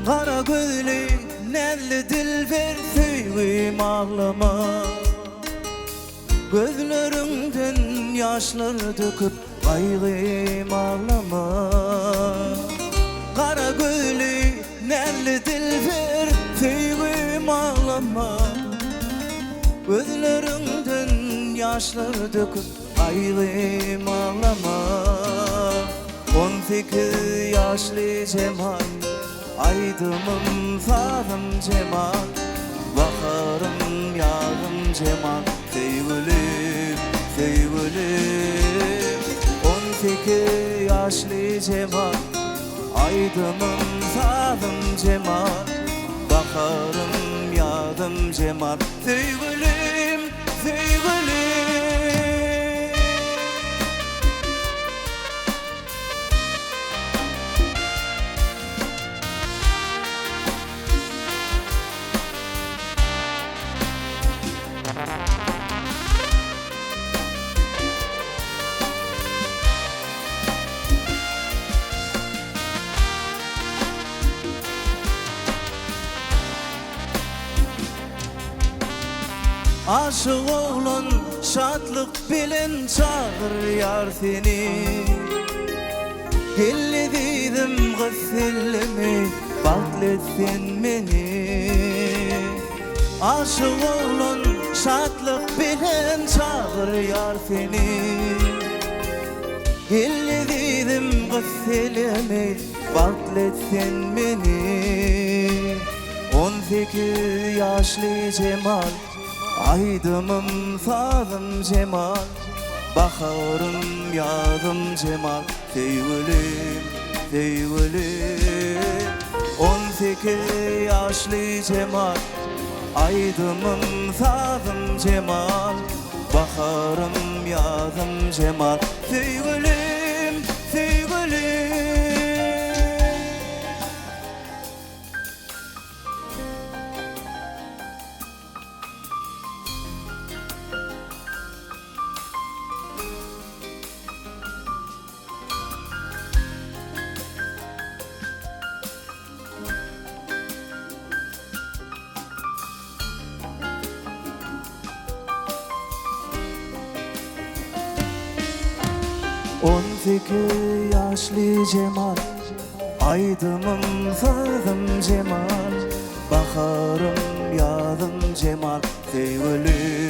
Gara gözli näzli dilber söýgim aglama. Gözleriňden ýaşlar döküp gaýgym aglama. Gara gözli näzli dilber söýgim aglama. Gözleriňden ýaşlar döküp gaýgym aglama. 18 ýaşly Jemal Aýdymym sazym Jemal Baharym ýazym Jemal Söýgülim söýgülim 18 ýaşly Jemal Aýdymym sazym Jemal Baharym ýazym Jemal Söýgülim söýgülim. Aşyk oglan şatlyk bilen çagyrýar seni. Gel ezizim gyz sellemi bagtly et sen meni. Aşyk oglan şatlyk bilen çagyrýar seni. Gel ezizim gyz selemi bagtly et sen meni. 18 ýaşly Jemal Aýdymym sazym Jemal Baharym ýazym Jemal Söýgülim söýgülim 18 ýaşly Jemal Aýdymym sazym Jemal Baharym ýazym Jemal Söýgülim söýgülim. 18 ýaşly Jemal Aýdymym sazym Jemal Baharym ýazym Jemal Söýgülim.